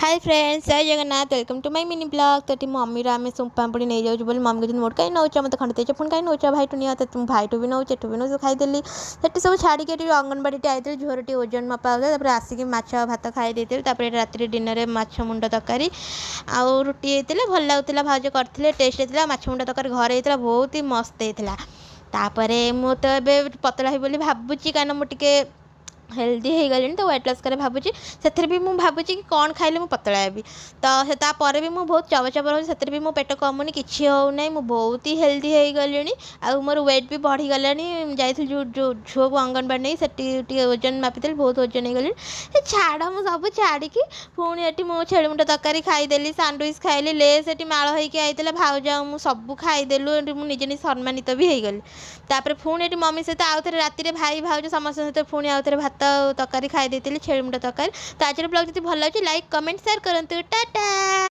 High friends, ଜୟ Jagannath. Welcome to my mini vlog. ତ ଏଠି ମମିର ଆମେ ସୁନପାମ୍ପୁଡ଼ି ନେଇଯାଉଛୁ ବୋଲି ମମି କହୁଛନ୍ତି, "ମୋଠୁ କାହିଁ ନେଉଛ? ମୋତେ ଖଣ୍ଡେ ଦେଇଛ, ପୁଣି କାହିଁ ନେଉଛ? ଭାଇଠୁ ନିଅ।" ତ ମୁଁ ଭାଇଠୁ ବି ନେଉଛି, ଏଠୁ ବି ନେଉଛି, ଖାଇଦେଲି। ସେଠି ସବୁ ଛାଡ଼ିକି ଏଠି ଅଙ୍ଗନବାଡ଼ିଟି ଆଇଥିଲି। ଝିଅର ଟିକେ ଓଜନ ମପା ହେଉଥିଲା। ତାପରେ ଆସିକି ମାଛ ଭାତ ଖାଇ ଦେଇଥିଲି। ତାପରେ ଏଠି ରାତିରେ ଡିନରରେ ମାଛ ମୁଣ୍ଡ ତରକାରୀ ଆଉ ରୁଟି ହେଇଥିଲା। ଭଲ ଲାଗୁଥିଲା। ଭାଉଜ କରିଥିଲେ, ଟେଷ୍ଟ ହେଇଥିଲା। ମାଛ ମୁଣ୍ଡ ତରକାରୀ ଘରେ ହେଇଥିଲା, ବହୁତ ହି ମସ୍ତ ହେଇଥିଲା। ତାପରେ ମୁଁ ତ ଏବେ ପତଳା ହେବି ବୋଲି ଭାବୁଛି, କାରଣ ମୁଁ ଟିକେ ହେଲ୍ଦି ହେଇଗଲିଣି, ତ ୱେଟ୍ ଲସ୍ କରି ଭାବୁଛି। ସେଥିରେ ବି ମୁଁ ଭାବୁଛି କି କ'ଣ ଖାଇଲେ ମୁଁ ପତଳା ହେବି। ତ ସେ ତାପରେ ବି ମୁଁ ବହୁତ ଚବ ଚବ ରହୁଛି, ସେଥିରେ ବି ମୋ ପେଟ କମୁନି, କିଛି ହେଉନାହିଁ। ମୁଁ ବହୁତ ହି ହେଲ୍ଦି ହେଇଗଲିଣି ଆଉ ମୋର ୱେଟ୍ ବି ବଢ଼ିଗଲାଣି। ଯାଇଥିଲି ଯେଉଁ ଯେଉଁ ଝିଅକୁ ଅଙ୍ଗନବାଡ଼ି ନେଇ, ସେଠି ଟିକେ ଓଜନ ମାପିଥିଲି, ବହୁତ ଓଜନ ହେଇଗଲିଣି। ସେ ଛାଡ଼, ମୁଁ ସବୁ ଛାଡ଼ିକି ପୁଣି ଏଠି ମୁଁ ଛେଳି ମୁଣ୍ଡ ତରକାରୀ ଖାଇଦେଲି, ସାଣ୍ଡୱିଚ୍ ଖାଇଲି, ଲେସ୍ ଏଠି ମାଳ ହେଇକି ଆଇଥିଲା। ଭାଉଜ ଆଉ ମୁଁ ସବୁ ଖାଇଦେଲୁ। ଏଠି ମୁଁ ନିଜେ ନିଜେ ସମ୍ମାନିତ ବି ହେଇଗଲି। ତାପରେ ପୁଣି ଏଠି ମମି ସହିତ ଆଉ ଥରେ ରାତିରେ ଭାଇ ଭାଉଜ ସମସ୍ତଙ୍କ ସହିତ ପୁଣି ଆଉ ଥରେ ଭାତ ଆଉ ତରକାରୀ ଖାଇ ଦେଇଥିଲି, ଛେଳି ମୁଣ୍ଡ ତରକାରୀ। ତ ଆଜିର ବ୍ଲଗ୍ ଯଦି ଭଲ ଲାଗୁଛି, ଲାଇକ୍, କମେଣ୍ଟ, ସେୟାର କରନ୍ତୁ। ଟାଟା।